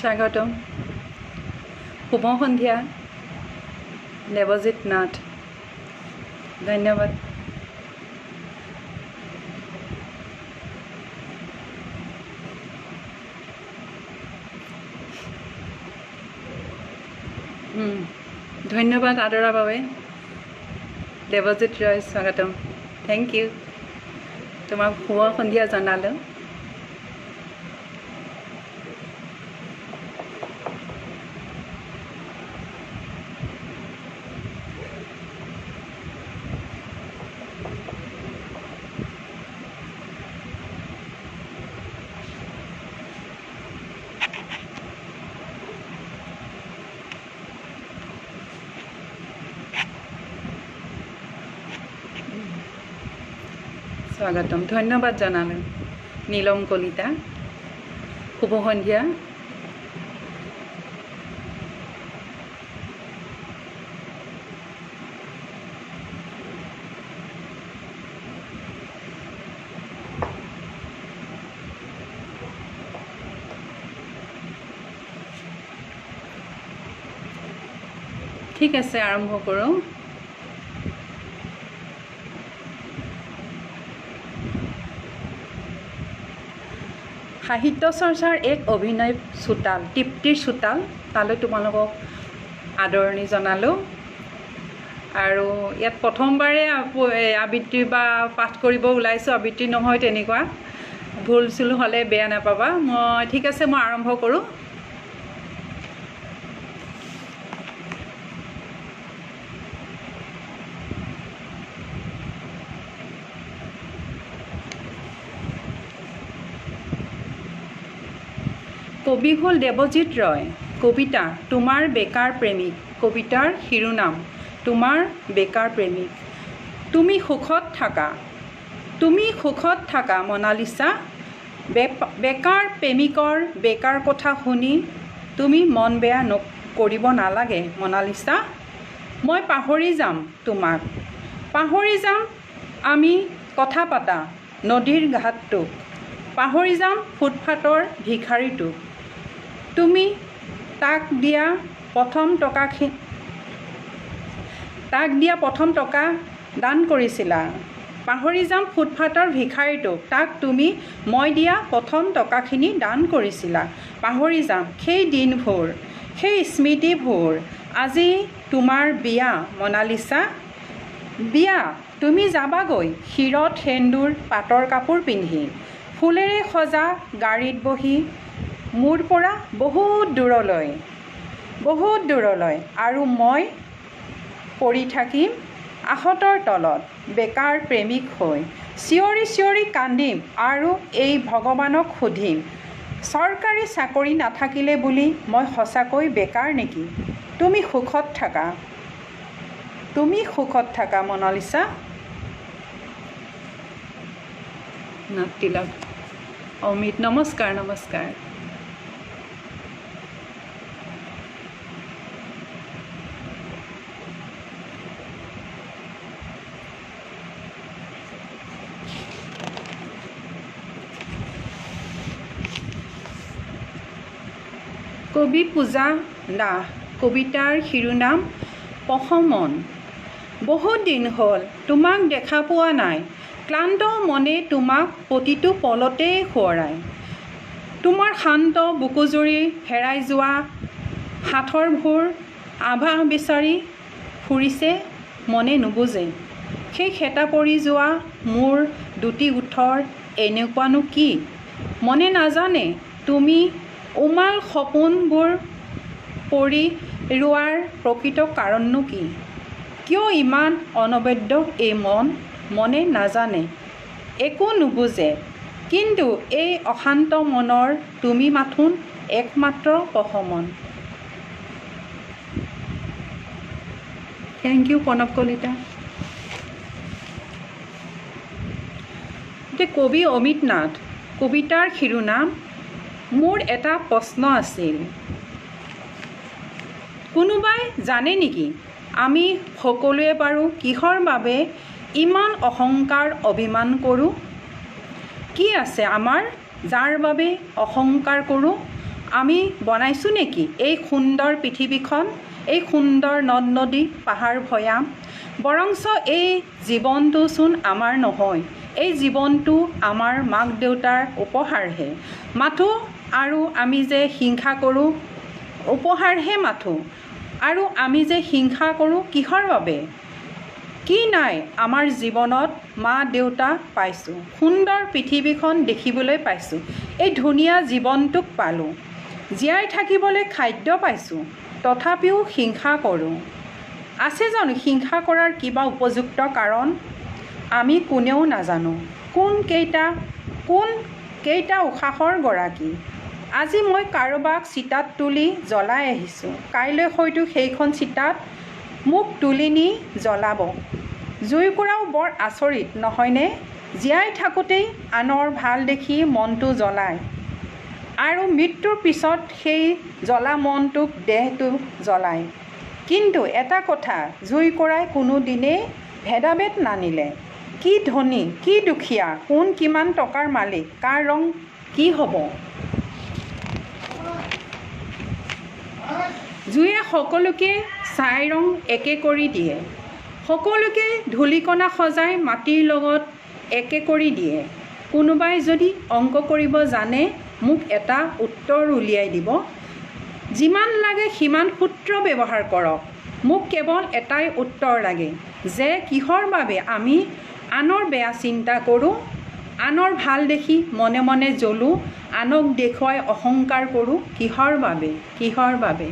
স্বাগতম। শুভ সন্ধিয়া দেৱজিত নাথ, ধন্যবাদ। ধন্যবাদ আদৰাৰ বাবে। দেৱজিত ৰয়, স্বাগতম, thank U. তোমাক শুভ সন্ধিয়া জনালোঁ। স্বাগতম, ধন্যবাদ জনালোঁ। নীলম কলিতা, শুভ সন্ধিয়া। ঠিক আছে, আৰম্ভ কৰোঁ। সাহিত্য চৰ্চাৰ এক অভিনয় চোতাল, তৃপ্তিৰ চোতাল, তালৈ তোমালোকক আদৰণি জনালোঁ। আৰু ইয়াত প্ৰথমবাৰে আবৃত্তি বা পাঠ কৰিব ওলাইছোঁ, আবৃত্তি নহয় তেনেকুৱা, ভুল চুল হ'লে বেয়া নাপাবা। মই ঠিক আছে, মই আৰম্ভ কৰোঁ। কবি হ'ল দেৱজিত ৰয়। কবিতা তোমাৰ বেকাৰ প্ৰেমিক। কবিতাৰ শিৰোনাম তোমাৰ বেকাৰ প্ৰেমিক। তুমি সুখত থাকা, তুমি সুখত থাকা মনালিছা। বেকাৰ প্ৰেমিকৰ বেকাৰ কথা শুনি তুমি মন বেয়া কৰিব নালাগে মনালিছা। মই পাহৰি যাম তোমাক, পাহৰি যাম আমি কথা পাতা নদীৰ ঘাটটোক, পাহৰি যাম ফুটপাথৰ ভিখাৰীটোক। তুমি তাক দিয়া প্ৰথম টকাখিনি, তাক দিয়া প্ৰথম টকা দান কৰিছিলা। পাহৰি যাম ফুটপাথৰ ভিখাৰীটোক, তাক তুমি মই দিয়া প্ৰথম টকাখিনি দান কৰিছিলা। পাহৰি যাম সেই দিনবোৰ, সেই স্মৃতিবোৰ। আজি তোমাৰ বিয়া মনালিছা, বিয়া। তুমি যাবাগৈ শিৰত সেন্দুৰ, পাটৰ কাপোৰ পিন্ধি, ফুলেৰে সজা গাড়ীত বহি মোৰ পৰা বহুত দূৰলৈ, বহুত দূৰলৈ। আৰু মই পৰি থাকিম আহঁতৰ তলত বেকাৰ প্ৰেমিক হৈ, চিঞৰি চিঞৰি কান্দিম আৰু এই ভগৱানক সুধিম, চৰকাৰী চাকৰি নাথাকিলে বুলি মই সঁচাকৈ বেকাৰ নেকি? তুমি সুখত থাকা, তুমি সুখত থাকা মনালিছা। নাতিলক অমিত, নমস্কাৰ, নমস্কাৰ। কবি পূজা দাস। কবিতাৰ শিৰোনাম প্ৰশমন। বহুত দিন হ'ল তোমাক দেখা পোৱা নাই, ক্লান্ত মনে তোমাক প্ৰতিটো পলতেই সোঁৱৰায়। তোমাৰ শান্ত বুকুজুৰি হেৰাই যোৱা সাঁথৰবোৰ আভাস বিচাৰি ফুৰিছে মনে নুবুজে। সেই খেতা পৰি যোৱা মোৰ দুটি ওঠৰ এনেকুৱানো কি মনে নাজানে। তুমি উমাল সপোনবোৰ পৰি ৰোৱাৰ প্ৰকৃত কাৰণনো কি? কিয় ইমান অনবদ্য এই মন? মনে নাজানে, একো নুবুজে। কিন্তু এই অশান্ত মনৰ তুমি মাথোন একমাত্ৰ প্ৰশমন। Thank you Pranab Kalita. এতিয়া কবি অমিত নাথ। কবিতাৰ শিৰোনাম মোৰ এটা প্ৰশ্ন আছিল। কোনোবাই জানে নেকি আমি সকলোৱে বাৰু কিহৰ বাবে ইমান অহংকাৰ অভিমান কৰোঁ? কি আছে আমাৰ যাৰ বাবে অহংকাৰ কৰোঁ? আমি বনাইছোঁ নেকি এই সুন্দৰ পৃথিৱীখন, এই সুন্দৰ নদ নদী, পাহাৰ ভৈয়াম? বৰঞ্চ এই জীৱনটোচোন আমাৰ নহয়, এই জীৱনটো আমাৰ মাক দেউতাৰ উপহাৰহে মাথোঁ। আৰু আমি যে হিংসা কৰোঁ, উপহাৰহে মাথোঁ। আৰু আমি যে হিংসা কৰোঁ কিহৰ বাবে? কি নাই আমাৰ জীৱনত? মা দেউতা পাইছোঁ, সুন্দৰ পৃথিৱীখন দেখিবলৈ পাইছোঁ, এই ধুনীয়া জীৱনটোক পালোঁ, জীয়াই থাকিবলৈ খাদ্য পাইছোঁ, তথাপিও হিংসা কৰোঁ। আছে জানো হিংসা কৰাৰ কিবা উপযুক্ত কাৰণ? আমি কোনেও নাজানো কোন কেইটা উশাহৰ গৰাকী। আজি মই কাৰোবাক চিতাত তুলি জ্বলাই আহিছোঁ, কাইলৈ হয়তো সেইখন চিতাত মোক তুলি নি জ্বলাব। জুইকুৰাও বৰ আচৰিত নহয়নে? জীয়াই থাকোঁতেই আনৰ ভাল দেখি মনটো জ্বলায়, আৰু মৃত্যুৰ পিছত সেই জ্বলা মনটোক দেহটো জ্বলায়। কিন্তু এটা কথা, জুইকুৰাই কোনো দিনেই ভেদাভেদ নানিলে। কি ধনী কি দুখীয়া, কোন কিমান টকাৰ মালিক, কাৰ ৰং কি হ'ব, জুয়ে সকলোকে ছাই ৰং একে কৰি দিয়ে, সকলোকে ধূলিকণা সজাই মাটিৰ লগত একে কৰি দিয়ে। কোনোবাই যদি অংক কৰিব জানে মোক এটা উত্তৰ উলিয়াই দিব। যিমান লাগে সিমান সূত্ৰ ব্যৱহাৰ কৰক, মোক কেৱল এটাই উত্তৰ লাগে যে কিহৰ বাবে আমি আনৰ বেয়া চিন্তা কৰোঁ, আনৰ ভাল দেখি মনে মনে জ্বলোঁ, আনক দেখুৱাই অহংকাৰ কৰোঁ, কিহৰ বাবে, কিহৰ বাবে?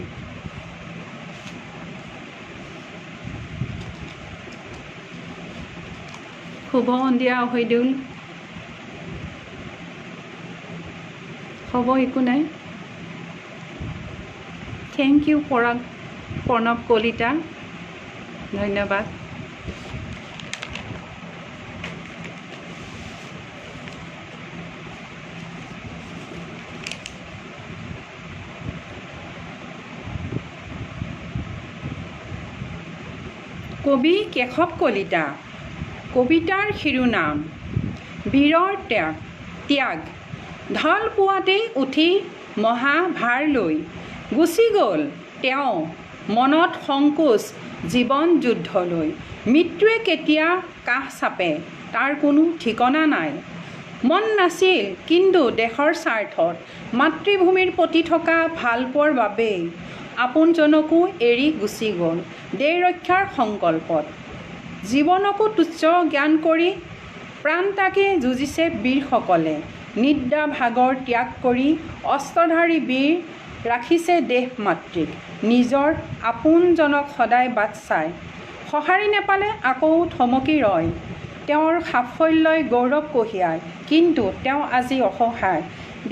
শুভ সন্ধিয়া অহিদুল। হ'ব, একো নাই। Thank you Parag Pranab Kalita, ধন্যবাদ। কবি কেশৱ কলিতা, কবিতাৰ শিৰোনাম বীৰৰ ত্যাগ। ঢল পুৱাতেই উঠি মহাভাৰ লৈ গুচি গ'ল তেওঁ, মনত সংকোচ জীৱন যুদ্ধলৈ। মৃত্যুৱে কেতিয়া কাষ চাপে তাৰ কোনো ঠিকনা নাই। মন নাছিল, কিন্তু দেশৰ স্বাৰ্থত, মাতৃভূমিৰ প্ৰতি থকা ভালপোৱাৰ বাবেই আপোনজনকো এৰি গুচি গ'ল দেহ ৰক্ষাৰ সংকল্পত। জীৱনকো তুচ্ছ জ্ঞান কৰি প্ৰাণতাকে যুঁজিছে বীৰসকলে। নিদ্ৰা ভাগৰ ত্যাগ কৰি অস্ত্ৰধাৰী বীৰ ৰাখিছে দেশ মাতৃক। নিজৰ আপোনজনক সদায় বাট চায়, সঁহাৰি নাপালে আকৌ থমকি ৰয়। তেওঁৰ সাফল্যই গৌৰৱ কঢ়িয়ায়, কিন্তু তেওঁ আজি অসহায়।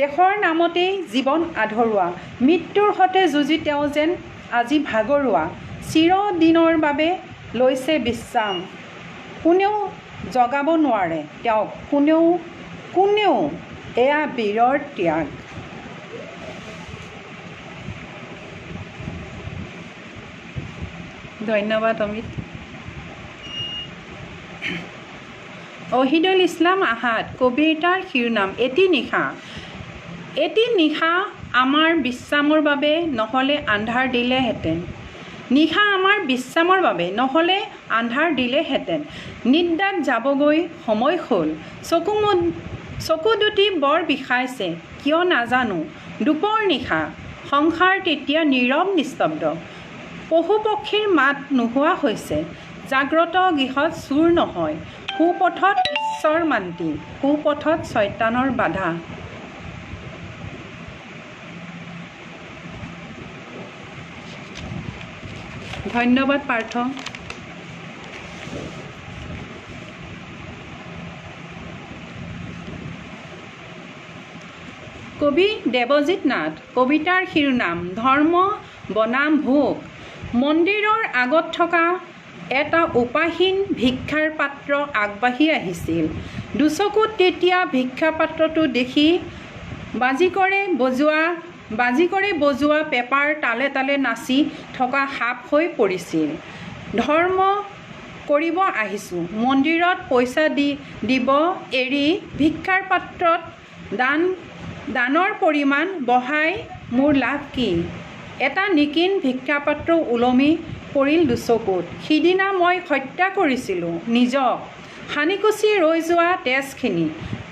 দেশৰ নামতেই জীৱন আধৰুৱা, মৃত্যুৰ সৈতে যুঁজি তেওঁ যেন আজি ভাগৰুৱা। চিৰদিনৰ বাবে লৈছে বিশ্ৰাম, কোনেও জগাব নোৱাৰে তেওঁক, কোনেও কোনেও। এয়া বীৰৰ ত্যাগ। ধন্যবাদ অমিত। অহিদুল ইছলাম আহাদ, কবিতাৰ শিৰোনাম এটি নিশা। এটি নিশা আমাৰ বিশ্ৰামৰ বাবে, নহ'লে আন্ধাৰ দিলেহেঁতেন। নিশা আমাৰ বিশ্ৰামৰ বাবে, নহ'লে আন্ধাৰ দিলেহেঁতেন। নিদ্ৰাত যাবগৈ সময় হ'ল, চকু দুটি বৰ বিষাইছে, কিয় নাজানো। দুপৰ নিশা, সংসাৰ তেতিয়া নীৰৱ নিস্তব্ধ। পশু পক্ষীৰ মাত নোহোৱা হৈছে। জাগ্ৰত গৃহত চোৰ নহয়, সুপথত ঈশ্বৰ মান্তি, কুপথত চয়তানৰ বাধা। ধন্যবাদ পাৰ্থ। কবি দেৱজিৎ নাথ, কবিতাৰ শিৰোনাম ধৰ্ম বনাম ভোগ। মন্দিৰৰ আগত থকা এটা উপাহীন ভিক্ষাৰ পাত্ৰ আগবাঢ়ি আহিছিল। দুচকুত তেতিয়া ভিক্ষা পাত্ৰটো দেখি বাজিকৰে বজোৱা পেপাৰ তালে তালে নাচি থকা সাপ হৈ পৰিছিল। ধৰ্ম কৰিব আহিছোঁ, মন্দিৰত পইচা দিব এৰি ভিক্ষাৰ পাত্ৰত দানৰ পৰিমাণ বঢ়াই মোৰ লাভ কি? এটা নিকিন ভিক্ষাপাত্ৰ ওলমি পৰিল দুচকুত। সিদিনা মই হত্যা কৰিছিলোঁ নিজক। সানিকুচি ৰৈ যোৱা তেজখিনি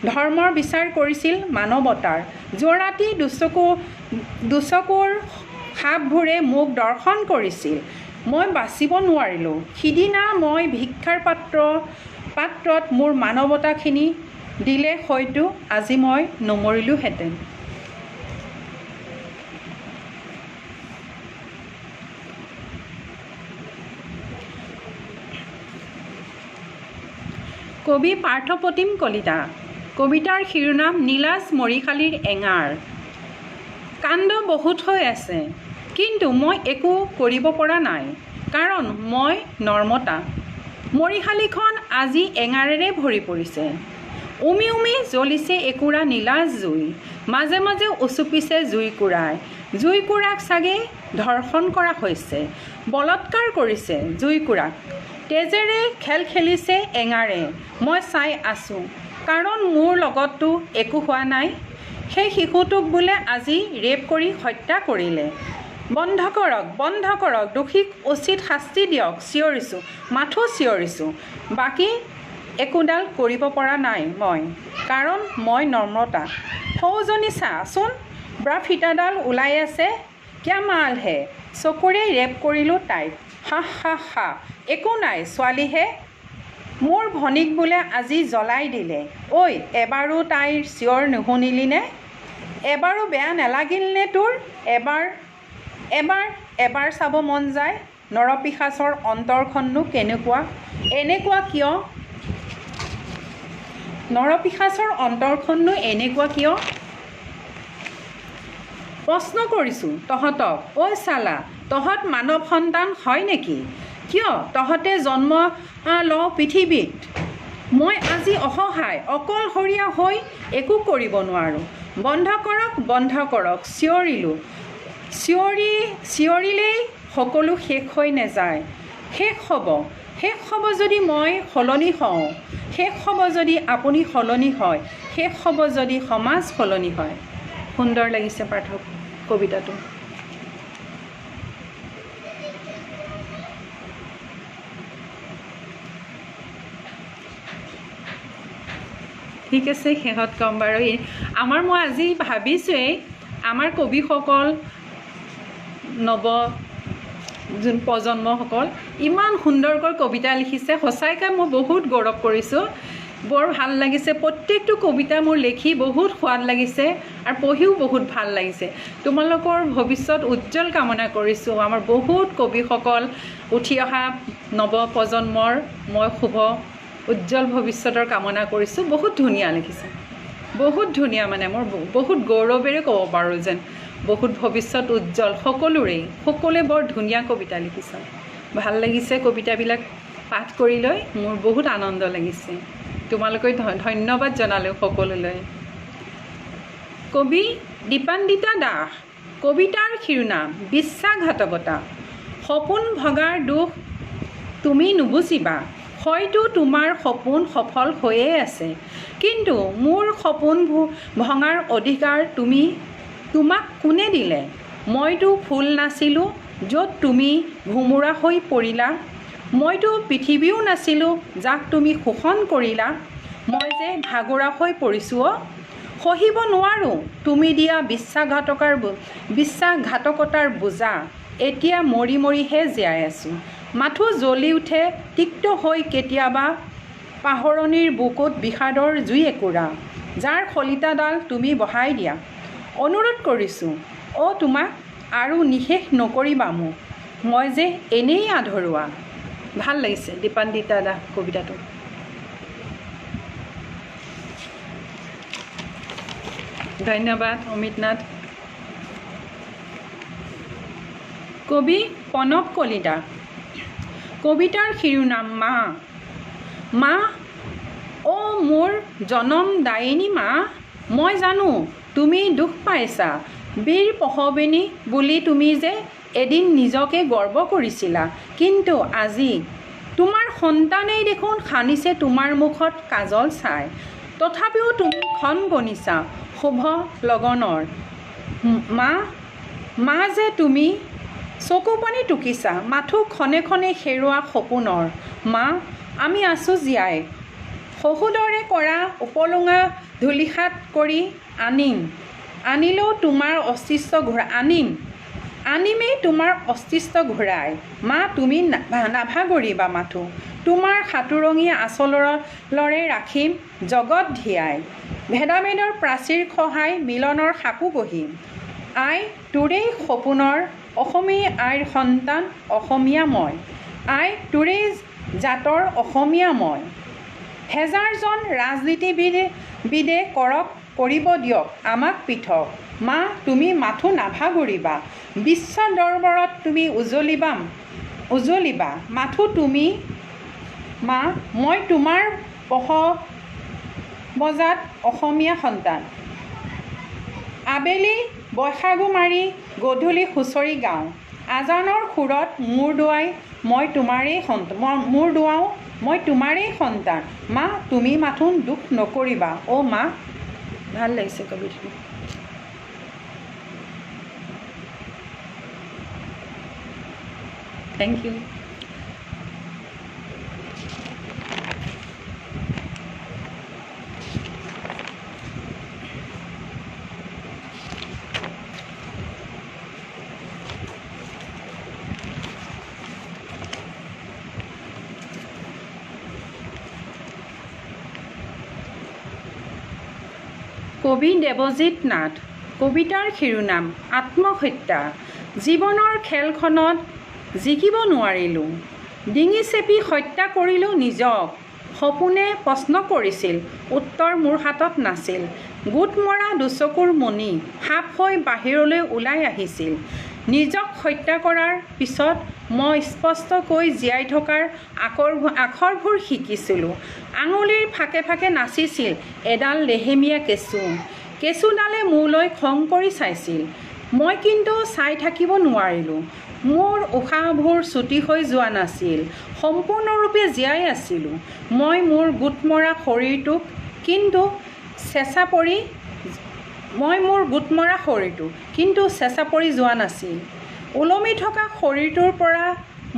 ধৰ্মৰ বিচাৰ কৰিছিল মানৱতাৰ। যোৱাৰাতি দুচকুৰ সাপবোৰে মোক দৰ্শন কৰিছিল। মই বাচিব নোৱাৰিলোঁ। সিদিনা মই ভিক্ষাৰ পাত্ৰত মোৰ মানৱতাখিনি দিলে হয়তো আজি মই নমৰিলোহেঁতেন। কবি পাৰ্থপ্ৰতিম কলিতা। কবিতাৰ শিৰোনাম নীলাজ মৰিশালীৰ এঙাৰ। কাণ্ড বহুত হৈ আছে, কিন্তু মই একো কৰিব পৰা নাই, কাৰণ মই নৰ্মতা। মৰিশালীখন আজি এঙাৰেৰে ভৰি পৰিছে। উমি উমি জ্বলিছে একুৰা নীলাজ জুই। মাজে মাজে উচুপিছে জুইকুৰাই। জুইকুৰাক চাগে ধৰ্ষণ কৰা হৈছে, বলৎকাৰ কৰিছে জুইকুৰাক। তেজেৰে খেল খেলিছে এঙাৰে। মই চাই আছোঁ, কাৰণ মোৰ লগততো একো হোৱা নাই। সেই শিশুটোক বোলে আজি ৰেপ কৰি হত্যা কৰিলে। বন্ধ কৰক, বন্ধ কৰক, দোষীক উচিত শাস্তি দিয়ক। চিঞৰিছোঁ, মাথো চিঞৰিছোঁ, বাকী একোডাল কৰিব পৰা নাই মই, কাৰণ মই নম্ৰতা। সৌজনী চাচোন, ব্ৰা ফিটাডাল ওলাই আছে, ক্যা মাল হে। চকুৰে ৰেপ কৰিলোঁ তাইক। হা হা হা, একো নাই, ছোৱালীহে। মোৰ ভনীক বোলে আজি জ্বলাই দিলে। ঐ, এবাৰো তাইৰ চিঞৰ নুশুনিলিনে? এবাৰো বেয়া নালাগিলনে তোৰ? এবাৰ এবাৰ এবাৰ চাব মন যায়, নৰপিশাচৰ অন্তৰখননো কেনেকুৱা, এনেকুৱা কিয়? নৰপিশাচৰ অন্তৰখননো এনেকুৱা কিয়? প্ৰশ্ন কৰিছোঁ তহঁতক, ঐ চালা, তহঁত মানৱ সন্তান হয় নেকি? কিয় তহঁতে জন্ম লওঁ পৃথিৱীত? মই আজি অসহায়, অকলশৰীয়া হৈ একো কৰিব নোৱাৰোঁ। বন্ধ কৰক, বন্ধ কৰক, চিঞৰিলোঁ। চিঞৰিলেই সকলো শেষ হৈ নাযায়। শেষ হ'ব, শেষ হ'ব যদি মই সলনি হওঁ, শেষ হ'ব যদি আপুনি সলনি হয়, শেষ হ'ব যদি সমাজ সলনি হয়। সুন্দৰ লাগিছে পাঠক কবিতাটো। ঠিক আছে, শেষত ক'ম বাৰু। আমাৰ মই আজি ভাবিছোঁৱেই, আমাৰ কবিসকল, নৱ যোন প্ৰজন্মসকল ইমান সুন্দৰকৈ কবিতা লিখিছে, সঁচাকৈ মই বহুত গৌৰৱ কৰিছোঁ। বৰ ভাল লাগিছে প্ৰত্যেকটো কবিতা মোৰ লিখি বহুত সোৱাদ লাগিছে আৰু পঢ়িও বহুত ভাল লাগিছে। তোমালোকৰ ভৱিষ্যত উজ্জ্বল কামনা কৰিছোঁ। আমাৰ বহুত কবিসকল উঠি অহা নৱপ্ৰজন্মৰ মই শুভ উজ্জ্বল ভৱিষ্যতৰ কামনা কৰিছোঁ। বহুত ধুনীয়া লিখিছে, বহুত ধুনীয়া, মানে মোৰ বহুত গৌৰৱেৰে ক'ব পাৰোঁ যেন বহুত ভৱিষ্যত উজ্জ্বল সকলোৰেই। সকলোৱে বৰ ধুনীয়া কবিতা লিখিছে, ভাল লাগিছে কবিতাবিলাক পাঠ কৰি লৈ মোৰ বহুত আনন্দ লাগিছে। তোমালোকে ধন্যবাদ জনালোঁ সকলোলৈ। কবি দীপান্বিতা দাস, কবিতাৰ শিৰোনাম বিশ্বাসঘাতকতা। সপোন ভগাৰ দুখ তুমি নুবুজিবা, হয়তো তোমাৰ সপোন সফল হৈয়ে আছে, কিন্তু মোৰ সপোন ভঙাৰ অধিকাৰ তোমাক কোনে দিলে? মইতো ফুল নাছিলোঁ য'ত তুমি ভোমোৰা হৈ পৰিলা, মইতো পৃথিৱীও নাছিলোঁ যাক তুমি শোষণ কৰিলা। মই যে ভাগৰা হৈ পৰিছোঁ অ', সহিব নোৱাৰোঁ তুমি দিয়া বিশ্বাসঘাতকতাৰ বোজা। এতিয়া মৰি মৰিহে জীয়াই আছোঁ, মাথো জ্বলি উঠে তিক্ত হৈ কেতিয়াবা পাহৰণিৰ বুকুত বিষাদৰ জুই একুৰা, যাৰ শলিতাডাল তুমি বহাই দিয়া। অনুৰোধ কৰিছোঁ অ' তোমাক, আৰু নিশেষ নকৰিবা মোক, মই যে এনেই আধৰুৱা। ভাল লাগিছে দীপান্বিতা দাস কবিতাটো। ধন্যবাদ অমিত নাথ। কবি প্ৰণৱ কলিতা, কবিতাৰ শিৰোনাম মা। মা অ' মোৰ জনম দায়িনী মা, মই জানো তুমি দুখ পাইছা। বীৰ প্ৰসৱিনী বুলি তুমি যে এদিন নিজকে গৰ্ব কৰিছিলা, কিন্তু আজি তোমাৰ সন্তানেই দেখোন সানিছে তোমাৰ মুখত কাজল চাই। তথাপিও তুমি ক্ষণ গণিছা শুভ লগনৰ। মা মা যে তুমি চকুপানী টুকিছা মাথো ক্ষণে ক্ষণে হেৰুৱা সপোনৰ। মা, আমি আছোঁ জীয়াই, সহোদৰে কৰা উপলুঙা ধূলিসাৎ কৰি আনিম, আনিলেও তোমাৰ অস্তিত্ব ঘূৰাই আনিম, আনিমেই তোমাৰ অস্তিত্ব ঘূৰাই। মা, তুমি নাভাগৰিবা, মাথো তোমাৰ সাতোৰঙীয়া আঁচলৰে ৰাখিম জগত ধিয়াই, ভেদাভেদৰ প্ৰাচীৰ খহাই মিলনৰ সাঁকো গঢ়িম। আই, তোৰেই সপোনৰ অসমী আইৰ সন্তান অসমীয়া মই, আই তোৰেই জাতৰ অসমীয়া মই। হেজাৰজন ৰাজনীতিবিদে কৰক, কৰিব দিয়ক আমাক পৃথক। মা, তুমি মাথো নাভাগৰিবা, বিশ্ব দৰবাৰত তুমি উজ্বলিবা, উজ্বলিবা মাথো তুমি। মা, মই তোমাৰ বজাত অসমীয়া সন্তান। আবেলি বৈশাগু মাৰি গধূলি হুঁচৰি গাওঁ, আজানৰ সুৰত মূৰ দোৱাই মই তোমাৰেই মূৰ দোৱাওঁ, মই তোমাৰেই সন্তান। মা, তুমি মাথোন দুখ নকৰিবা অ' মা। ভাল লাগিছে কবিতাটো। Thank you. কবি দেৱজিৎ নাথ। কবিতাৰ শিৰোনাম আত্মহত্যা। জীৱনৰ খেলখনত জিকিব নোৱাৰিলোঁ, ডিঙি চেপি হত্যা কৰিলোঁ নিজক। সপোনে প্ৰশ্ন কৰিছিল, উত্তৰ মোৰ হাতত নাছিল। গোট মৰা দুচকুৰ মণি সাপ হৈ বাহিৰলৈ ওলাই আহিছিল। নিজক হত্যা কৰাৰ পিছত মই স্পষ্টকৈ জীয়াই থকাৰ আখৰবোৰ শিকিছিলোঁ। আঙুলিৰ ফাঁকে ফাঁকে নাচিছিল এডাল লেহেমীয়া কেঁচু। কেঁচুডালে মোলৈ খং কৰি চাইছিল। মই কিন্তু চাই থাকিব নোৱাৰিলোঁ। মোৰ উশাহবোৰ চুটি হৈ যোৱা নাছিল, সম্পূৰ্ণৰূপে জীয়াই আছিলোঁ মই। মোৰ গোটমৰা শৰীৰটোক কিন্তু চেঁচা পৰি মই মোৰ গোটমৰা শৰীৰটো কিন্তু চেঁচা পৰি যোৱা নাছিল। ওলমি থকা শৰীৰটোৰ পৰা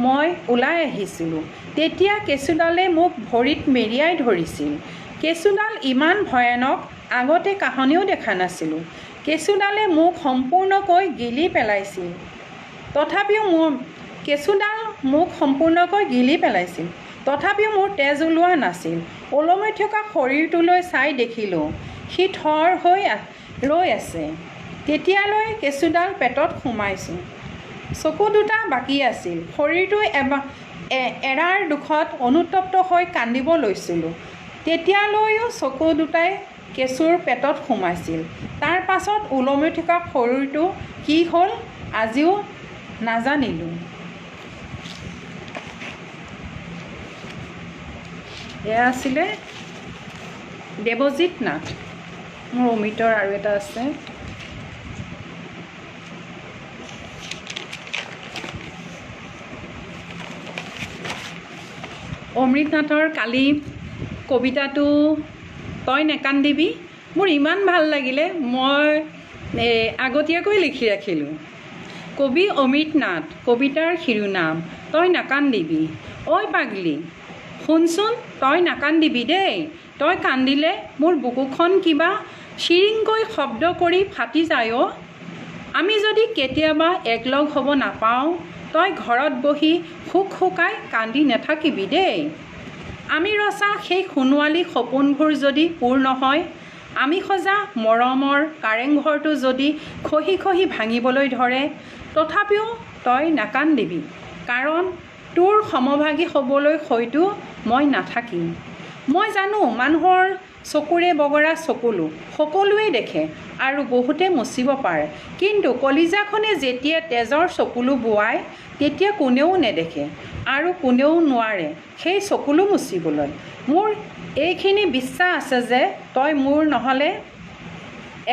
মই ওলাই আহিছিলোঁ। তেতিয়া কেঁচুডালে মোক ভৰিত মেৰিয়াই ধৰিছিল। কেঁচুডাল ইমান ভয়ানক আগতে কাহানিও দেখা নাছিলোঁ। কেঁচুডালে মোক সম্পূৰ্ণকৈ গিলি পেলাইছিল। তথাপিও মোৰ কেঁচুডাল মোক সম্পূৰ্ণকৈ গিলি পেলাইছিল, তথাপিও মোৰ তেজ ওলোৱা নাছিল। ওলমি থকা শৰীৰটোলৈ চাই দেখিলোঁ সি থৰ হৈ ৰৈ আছে। তেতিয়ালৈ কেঁচুডাল পেটত সোমাইছোঁ, চকু দুটা বাকী আছিল। শৰীৰটো এৰাৰ দুখত অনুতপ্ত হৈ কান্দিব লৈছিলোঁ। তেতিয়ালৈও চকু দুটাই কেঁচুৰ পেটত সোমাইছিল। তাৰ পাছত ওলমি থকা শৰীৰটো কি হ'ল আজিও নাজানিলোঁ। এয়া আছিলে দেৱজিৎ নাথ। মোৰ অমৃতৰ আৰু এটা আছে। অমৃত নাথৰ কালি কবিতাটো তই নেকান্দিবি মোৰ ইমান ভাল লাগিলে, মই আগতীয়াকৈ লিখি ৰাখিলোঁ। কবি অমৃত নাথ, কবিতাৰ শিৰোনাম তই নাকান্দিবি। ঐ পাগলি শুনচোন, তই নাকান্দিবি দেই। তই কান্দিলে মোৰ বুকুখন কিবা চিৰিংকৈ শব্দ কৰি ফাটি যায় অ'। আমি যদি কেতিয়াবা একলগ হ'ব নাপাওঁ, তই ঘৰত বহি শোক শোকাই কান্দি নাথাকিবি দেই। আমি ৰচা সেই সোণোৱালী সপোনবোৰ যদি পূৰ নহয়, আমি সজা মৰমৰ কাৰেংঘৰটো যদি খহি খহি ভাঙিবলৈ ধৰে, তথাপিও তই নাকান্দিবি, কাৰণ তোৰ সমভাগী হ'বলৈ হয়তো মই নাথাকিম। মই জানো মানুহৰ চকুৰে বগৰা চকুলো সকলোৱে দেখে আৰু বহুতে মুচিব পাৰে, কিন্তু কলিজাখনে যেতিয়া তেজৰ চকুলো বোৱায় তেতিয়া কোনেও নেদেখে আৰু কোনেও নোৱাৰে সেই চকুলো মুচিবলৈ। মোৰ এইখিনি বিশ্বাস আছে যে তই মোৰ নহ'লে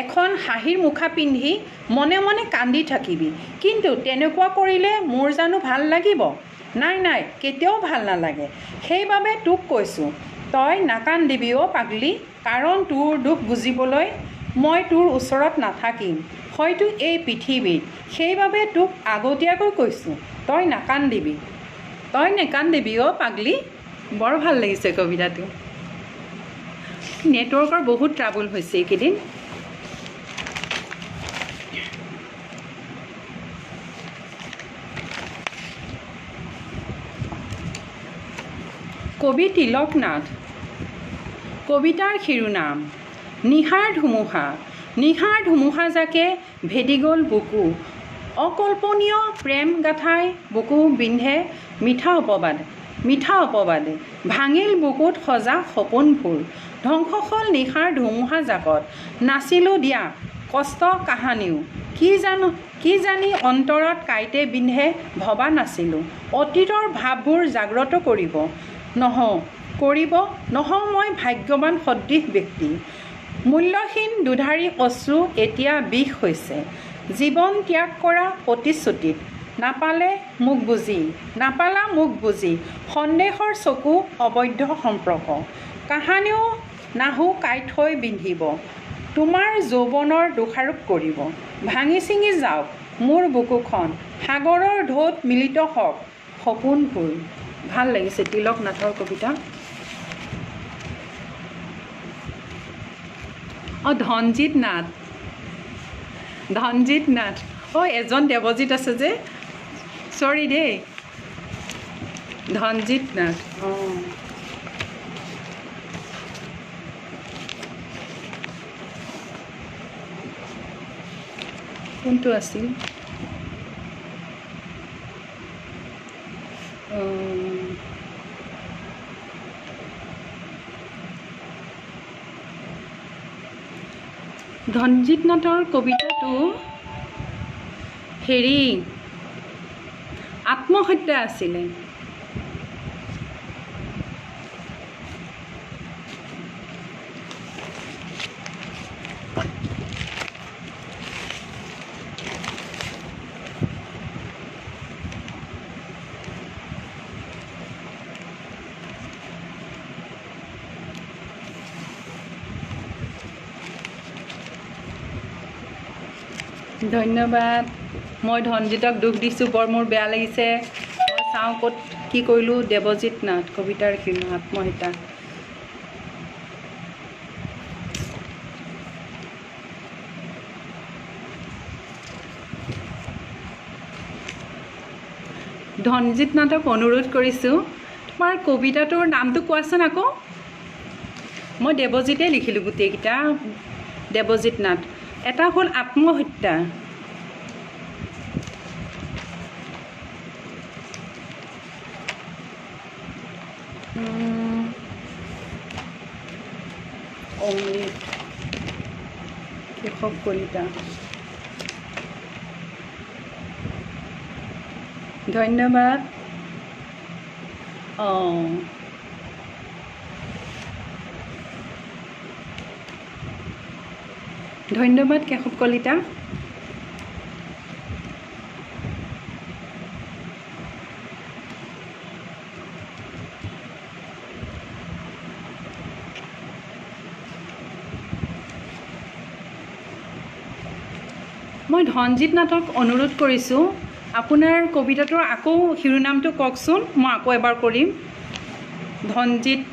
এখন হাঁহিৰ মুখা পিন্ধি মনে মনে কান্দি থাকিবি, কিন্তু তেনেকুৱা কৰিলে মোৰ জানো ভাল লাগিব? নাই নাই, কেতিয়াও ভাল নালাগে। সেইবাবে তোক কৈছোঁ, তই নাকান্দিবি অ' পাগলি, কাৰণ তোৰ দুখ বুজিবলৈ মই তোৰ ওচৰত নাথাকিম। হয়তো এই পৃথিৱীত। সেইবাবে তোক আগতীয়াকৈ কৈছোঁ, তই নাকান্দিবি, তই নেকান্দিবি অ' পাগলি। বৰ ভাল লাগিছে কবিতাটো। নেটৱৰ্কৰ বহুত ট্ৰাবুল হৈছে এইকেইদিন। কবি তিলক নাথ। কবিতাৰ শিৰোনাম নিশাৰ ধুমুহা। নিশাৰ ধুমুহা জাকে ভেদি গ'ল বুকু, অকল্পনীয় প্ৰেম গাথাই বুকু বিন্ধে মিঠা অপবাদ, মিঠা অপবাদে ভাঙিল বুকুত সজা সপোনবোৰ। ধ্বংস হ'ল নিশাৰ ধুমুহা জাকত, নাছিলোঁ দিয়া কষ্ট কাহানিও, কি জানি অন্তৰত কাঁইটে বিন্ধে ভবা নাছিলোঁ। অতীতৰ ভাৱবোৰ জাগ্ৰত কৰিব নহওঁ, কৰিব নহওঁ মই ভাগ্যৱান সদৃশ ব্যক্তি। মূল্যহীন দুধাৰি অশ্ৰু এতিয়া বিষ হৈছে জীৱন ত্যাগ কৰা প্ৰতিশ্ৰুতিত। নাপালে মোক বুজি, নাপালা মোক বুজি, সন্দেহৰ চকু অবৈধ সম্পৰ্ক। কাহানিও নাহো কাঁইট হৈ বিন্ধিব, তোমাৰ যৌৱনৰ দোষাৰোপ কৰিব। ভাঙি ছিঙি যাওক মোৰ বুকুখন, সাগৰৰ ঢৌত মিলিত হওক সপোনবোৰ। ভাল লাগিছে তিলক নাথৰ কবিতা। অঁ, ধনজিৎ নাথ, ধনজিৎ নাথ। অঁ, এজন দেৱজিৎ আছে যে, চৰি দেই, ধনজিৎ নাথ। অঁ, কোনটো আছিল? ধনজিৎ নাথৰ কবিতাটো হেৰি আত্মহত্যা আছিলে। ধন্যবাদ। মই ধনজিতক দুখ দিছোঁ, বৰ মোৰ বেয়া লাগিছে। মই চাওঁ ক'ত কি কৰিলোঁ। দেৱজিৎ নাথ, কবিতাৰ শিৰোনাম আত্মহত্যা। ধনজিৎ নাথক অনুৰোধ কৰিছোঁ, তোমাৰ কবিতাটোৰ নামটো কোৱাচোন আকৌ। মই দেৱজিতে লিখিলোঁ গোটেইকেইটা, দেৱজিৎ নাথ। এটা হ'ল আত্মহত্যা। অমৃত কেশৱ কলিতা। ধন্যবাদ। অঁ, ধন্যবাদ কেশৱ কলিতা। মই ধনজিৎ নাথক অনুৰোধ কৰিছোঁ, আপোনাৰ কবিতাটোৰ আকৌ শিৰোনামটো কওকচোন, মই আকৌ এবাৰ কৰিম। ধনজিৎ,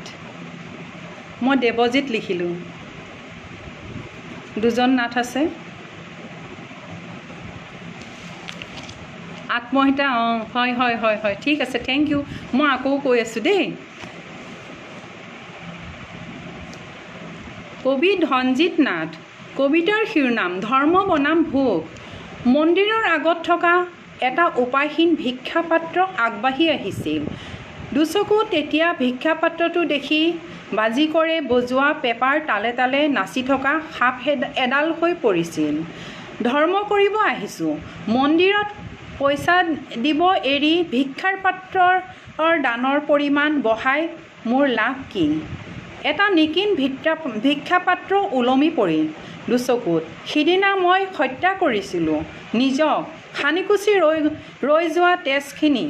মই দেৱজিৎ লিখিলোঁ, দুজন নাথ আছে। আত্মহত্যা, অঁ হয় হয় হয় হয়, ঠিক আছে, thank U. মই আকৌ কৈ আছোঁ দেই। কবি ধনজিৎ নাথ, কবিতাৰ শিৰোনাম ধৰ্ম বনাম ভোগ। মন্দিৰৰ আগত থকা এটা উপায়হীন ভিক্ষাপাত্ৰ আগবাঢ়ি আহিছিল। দুচকু তেতিয়া ভিক্ষাপাত্ৰটো দেখি বাজিকৰে বজোৱা পেপাৰ তালে তালে নাচি থকা সাপ এডাল হৈ পৰিছিল। ধৰ্ম কৰিব আহিছোঁ, মন্দিৰত পইচা দিব এৰি ভিক্ষাৰ পাত্ৰৰ দানৰ পৰিমাণ বঢ়াই মোৰ লাভ কি? এটা নিকিন ভিক্ষাপাত্ৰ ওলমি পৰিল দুচকুত। সিদিনা মই হত্যা কৰিছিলোঁ নিজক, সানিকুচি ৰৈ যোৱা তেজখিনি।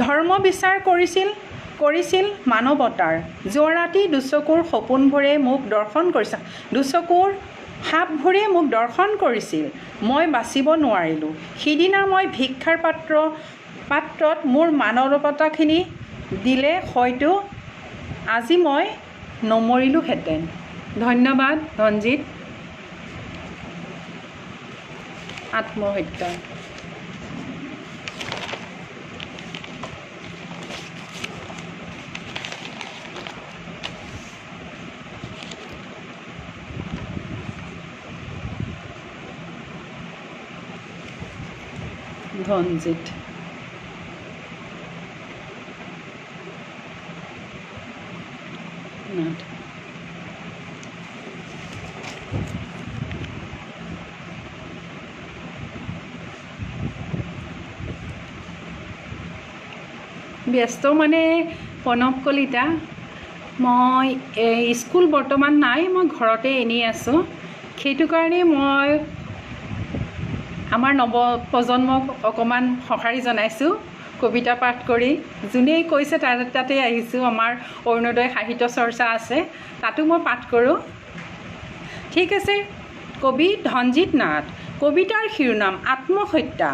ধৰ্ম বিচাৰ কৰিছিল মানৱতাৰ। যোৱাৰাতি দুচকুৰ সপোনবোৰে মোক দৰ্শন কৰিছে, দুচকুৰ সাপবোৰে মোক দৰ্শন কৰিছিল, মই বাচিব নোৱাৰিলোঁ। সিদিনা মই ভিক্ষাৰ পাত্ৰত মোৰ মানৱতাখিনি দিলে হয়তো আজি মই নমৰিলোহেঁতেন। ধন্যবাদ ধনজিত। আত্মহত্যা। ধনজিত। নাথ। ব্যস্ত মানে প্ৰণৱ কলিতা। মই স্কুল বৰ্তমান নাই, মই ঘৰতে এনেই আছোঁ। সেইটো কাৰণেই মই আমাৰ নৱপ্ৰজন্মক অকণমান সঁহাৰি জনাইছোঁ কবিতা পাঠ কৰি। যোনেই কৈছে তাৰ তাতেই আহিছোঁ। আমাৰ অৰুণোদয় সাহিত্য চৰ্চা আছে, তাতো মই পাঠ কৰোঁ। ঠিক আছে। কবি ধনজিত নাথ। কবিতাৰ শিৰোনাম আত্মহত্যা।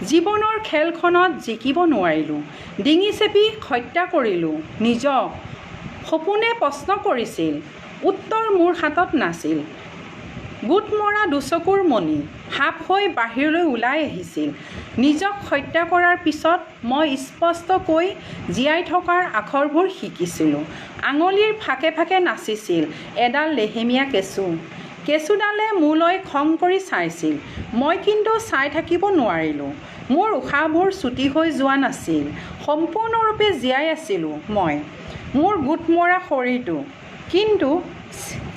জীৱনৰ খেলখনত জিকিব নোৱাৰিলোঁ, ডিঙি চেপি হত্যা কৰিলোঁ নিজক। সপোনে প্ৰশ্ন কৰিছিল, উত্তৰ মোৰ হাতত নাছিল। গোট মৰা দুচকুৰ মণি সাপ হৈ বাহিৰলৈ ওলাই আহিছিল। নিজক হত্যা কৰাৰ পিছত মই স্পষ্টকৈ জীয়াই থকাৰ আখৰবোৰ শিকিছিলোঁ। আঙুলিৰ ফাঁকে ফাঁকে নাচিছিল এডাল লেহেমীয়া কেঁচু। কেঁচুডালে মোলৈ খং কৰি চাইছিল, মই কিন্তু চাই থাকিব নোৱাৰিলোঁ। মোৰ উশাহবোৰ চুটি হৈ যোৱা নাছিল, সম্পূৰ্ণৰূপে জীয়াই আছিলোঁ মই। মোৰ গোট মৰা শৰীৰটো কিন্তু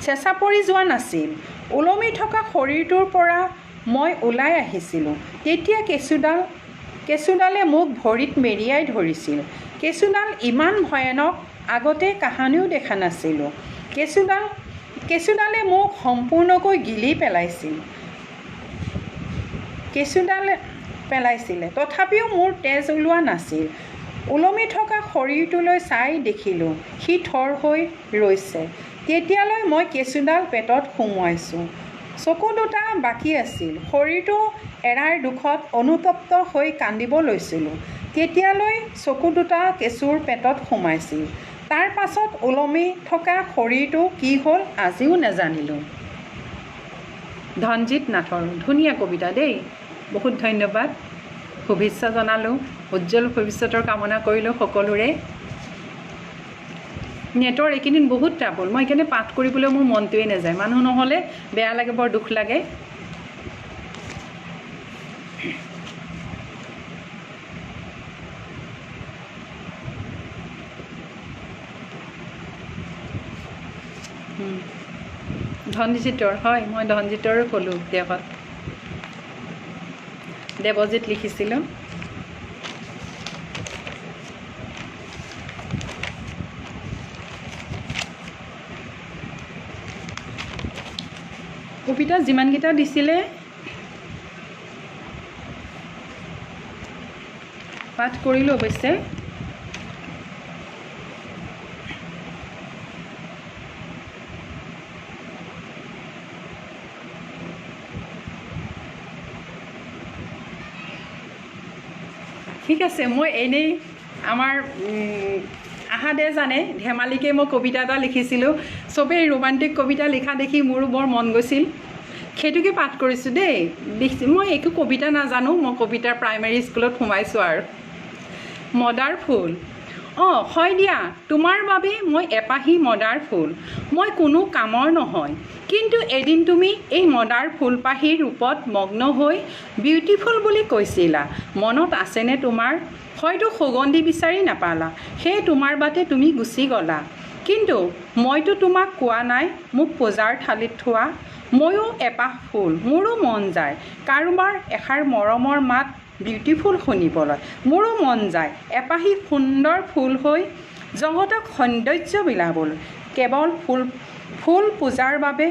চেঁচা পৰি যোৱা নাছিল। ওলমি থকা শৰীৰটোৰ পৰা মই ওলাই আহিছিলোঁ। তেতিয়া কেঁচুডালে মোক ভৰিত মেৰিয়াই ধৰিছিল। কেঁচুডাল ইমান ভয়ানক আগতে কাহানিও দেখা নাছিলোঁ। কেঁচুডালে মোক সম্পূৰ্ণকৈ গিলি পেলাইছিলে। তথাপিও মোৰ তেজ ওলোৱা নাছিল। ওলমি থকা শৰীৰটোলৈ চাই দেখিলোঁ সি থৰ হৈ ৰৈছে। তেতিয়ালৈ মই কেঁচুডাল পেটত সুমুৱাইছোঁ। চকু দুটা বাকী আছিল। শৰীৰটো এৰাৰ দুখত অনুতপ্ত হৈ কান্দিব লৈছিলোঁ। তেতিয়ালৈ চকু দুটা কেঁচুৰ পেটত সোমাইছিল। তাৰ পাছত ওলমি থকা শৰীৰটো কি হ'ল আজিও নাজানিলোঁ। ধনজিত নাথৰ ধুনীয়া কবিতা দেই। বহুত ধন্যবাদ, শুভেচ্ছা জনালোঁ, উজ্জ্বল ভৱিষ্যতৰ কামনা কৰিলোঁ সকলোৰে। নেটৰ এইকেইদিন বহুত ট্ৰাবল, মই সেইকাৰণে পাঠ কৰিবলৈ মোৰ মনটোৱে নাযায়। মানুহ নহ'লে বেয়া লাগে, বৰ দুখ লাগে। ধনজিতৰ, হয় মই ধনজিতৰো ক'লোঁ, দেৱত দেৱজিত লিখিছিলোঁ। কবিতা যিমানকেইটা দিছিলে পাঠ কৰিলোঁ অৱশ্যে। ঠিক আছে, মই এনেই আমাৰ আহাদে জানে ধেমালিকে মই কবিতা এটা লিখিছিলোঁ। চবেই ৰোমান্টিক কবিতা লিখা দেখি মোৰো বৰ মন গৈছিল, সেইটোকে পাঠ কৰিছোঁ দেই। মই একো কবিতা নাজানো, মই কবিতাৰ প্ৰাইমেৰী স্কুলত সোমাইছোঁ আৰু। মদাৰ ফুল। অঁ হয় দিয়া, তোমাৰ বাবে মই এপাহি মদাৰ ফুল। মই কোনো কামৰ নহয়, কিন্তু এদিন তুমি এই মদাৰ ফুলপাহিৰ ৰূপত মগ্ন হৈ বিউটিফুল বুলি কৈছিলা। মনত আছেনে তোমাৰ? হয়তো সুগন্ধি বিচাৰি নাপালা, সেয়ে তোমাৰ বাটে তুমি গুচি গ'লা। কিন্তু মইতো তোমাক কোৱা নাই মোক পূজাৰ থালিত থোৱা। ময়ো এপাহ ফুল, মোৰো মন যায় কাৰোবাৰ এষাৰ মৰমৰ মাত বিউটিফুল শুনিবলৈ। মোৰো মন যায় এপাহি সুন্দৰ ফুল হৈ জগতক সৌন্দৰ্য বিলাবলৈ। কেৱল ফুল ফুল পূজাৰ বাবে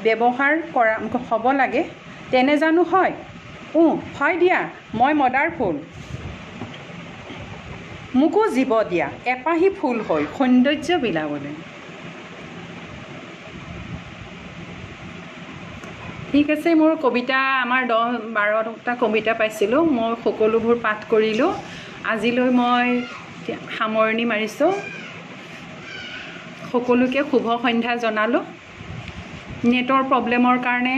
ব্যৱহাৰ কৰা হ'ব লাগে তেনে জানো হয়? হয় দিয়া, মই মদাৰ ফুল, মোকো জীৱ দিয়া এপাহি ফুল হৈ সৌন্দৰ্য বিলাবলৈ। ঠিক আছে, মোৰ কবিতা আমাৰ 10-12টা কবিতা পাইছিলোঁ, মই সকলোবোৰ পাঠ কৰিলোঁ। আজিলৈ মই সামৰণি মাৰিছোঁ। সকলোকে শুভ সন্ধ্যা জনালোঁ। নেটৰ প্ৰব্লেমৰ কাৰণে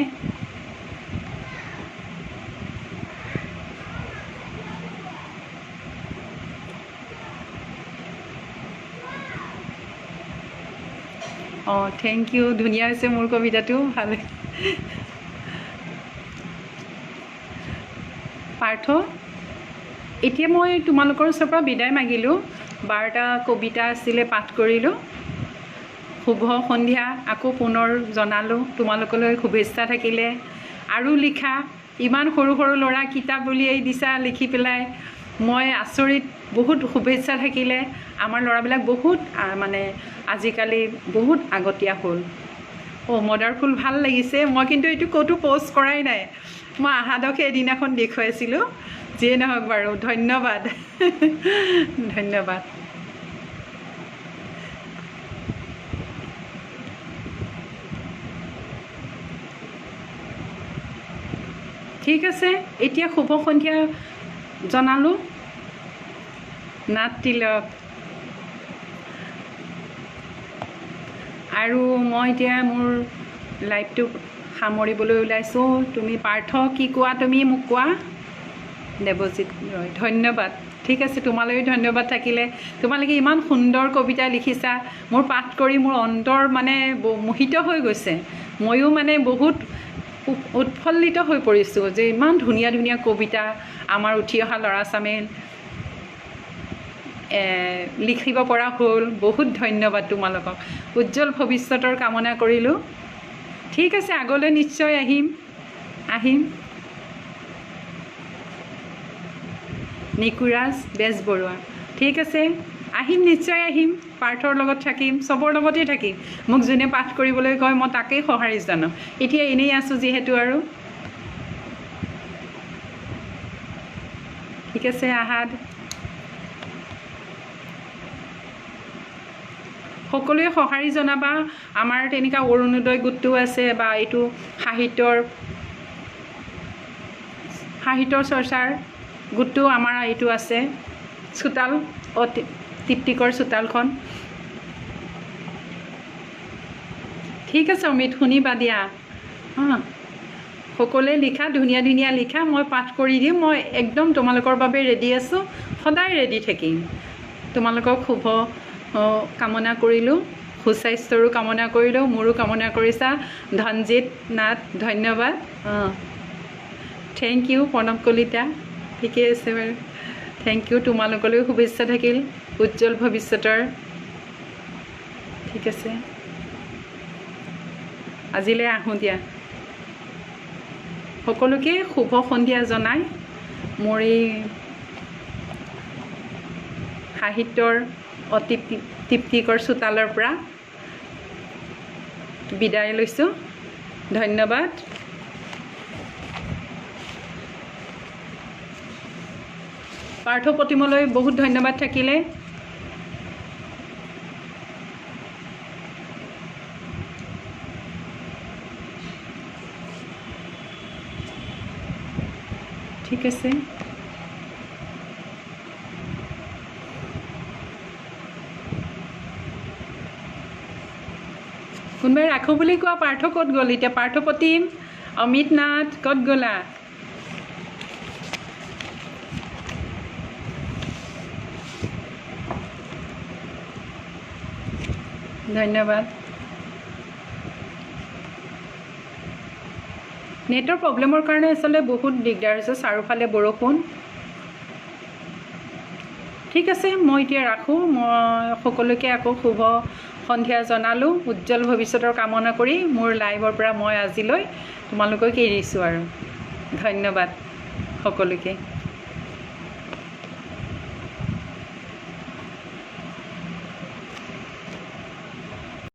অঁ, thank U. ধুনীয়া হৈছে মোৰ কবিতাটো, ভাল। পাৰ্থ, এতিয়া মই তোমালোকৰ ওচৰৰ পৰা বিদায় মাগিলোঁ। 12টা কবিতা আছিলে, পাঠ কৰিলোঁ। শুভ সন্ধ্যা আকৌ পুনৰ জনালোঁ। তোমালোকলৈ শুভেচ্ছা থাকিলে। আৰু লিখা, ইমান সৰু সৰু ল'ৰা কিতাপ উলিয়াই দিছা লিখি পেলাই, মই আচৰিত। বহুত শুভেচ্ছা থাকিলে। আমাৰ ল'ৰাবিলাক বহুত মানে আজিকালি বহুত আগতীয়া হ'ল। অ', মদাৰফুল ভাল লাগিছে। মই কিন্তু এইটো ক'তো প'ষ্ট কৰাই নাই, মই আহাদকে এদিনাখন দেখুৱাইছিলোঁ। যিয়ে নহওক বাৰু, ধন্যবাদ, ধন্যবাদ। ঠিক আছে, এতিয়া শুভ সন্ধ্যা জনালোঁ। নাট তিলক। আৰু মই এতিয়া মোৰ লাইভটো সামৰিবলৈ ওলাইছোঁ। তুমি পাৰ্থ কি কোৱা, তুমি মোক কোৱা। দেৱজিত ৰয়, ধন্যবাদ। ঠিক আছে, তোমালৈও ধন্যবাদ থাকিলে। তোমালোকে ইমান সুন্দৰ কবিতা লিখিছা, মোৰ পাঠ কৰি মোৰ অন্তৰ মানে মোহিত হৈ গৈছে। ময়ো মানে বহুত উৎফুল্লিত হৈ পৰিছোঁ যে ইমান ধুনীয়া ধুনীয়া কবিতা আমাৰ উঠি অহা ল'ৰা ছোৱালীয়ে লিখিব পৰা হ'ল। বহুত ধন্যবাদ তোমালোকক। উজ্জ্বল ভৱিষ্যতৰ কামনা কৰিলোঁ। ঠিক আছে, আগলৈ নিশ্চয় আহিম, আহিম। নিকুৰাজ বেজবৰুৱা, ঠিক আছে, আহিম, নিশ্চয় আহিম। পাৰ্থৰ লগত থাকিম, চবৰ লগতেই থাকিম। মোক যোনে পাঠ কৰিবলৈ কয় মই তাকেই সঁহাৰি জনাম। এতিয়া এনেই আছোঁ যিহেতু আৰু। ঠিক আছে, আহাদ। সকলোৱে সঁহাৰি জনাবা। আমাৰ তেনেকুৱা অৰুণোদয় গোটটো আছে বা এইটো সাহিত্যৰ চৰ্চাৰ গোটটো আমাৰ এইটো আছে, চোতাল, অতি তৃপ্তিকৰ চোতালখন। ঠিক আছে অমিত, শুনিবা দিয়া। অঁ, সকলোৱে লিখা, ধুনীয়া ধুনীয়া লিখা, মই পাঠ কৰি দিম। মই একদম তোমালোকৰ বাবে ৰেডি আছোঁ, সদায় ৰেডি থাকিম। তোমালোকক শুভ কামনা কৰিলোঁ, সুস্বাস্থ্যৰো কামনা কৰিলোঁ, মোৰো কামনা কৰিছা। ধনজিত নাথ, ধন্যবাদ। অঁ, thank U. Pranab Kalita, ঠিকেই আছে বাৰু, thank U. তোমালোকলৈও শুভেচ্ছা থাকিল উজ্জ্বল ভৱিষ্যতৰ। ঠিক আছে, আজিলৈ আহোঁ দিয়া। সকলোকে শুভ সন্ধিয়া জনাই মোৰ এই সাহিত্যৰ অতি তৃপ্তিকৰ চোতালৰ পৰা বিদায় লৈছোঁ। ধন্যবাদ। পাৰ্থ প্ৰতিমলৈ বহুত ধন্যবাদ থাকিলে। ঠিক আছে, কোনোবাই ৰাখোঁ বুলি কোৱা। পাৰ্থ ক'ত গ'ল এতিয়া? পাৰ্থ প্ৰতিম, অমিত নাথ ক'ত গ'লা? ধন্যবাদ। নেটৰ প্ৰব্লেমৰ কাৰণে আচলতে বহুত দিগদাৰ হৈছে, চাৰিওফালে বৰষুণ। ঠিক আছে, মই এতিয়া ৰাখোঁ। মই সকলোকে আকৌ শুভ সন্ধিয়া জনালোঁ। উজ্জ্বল ভৱিষ্যতৰ কামনা কৰি মোৰ লাইভৰ পৰা মই আজিলৈ তোমালোকক এৰিছোঁ আৰু। ধন্যবাদ সকলোকে।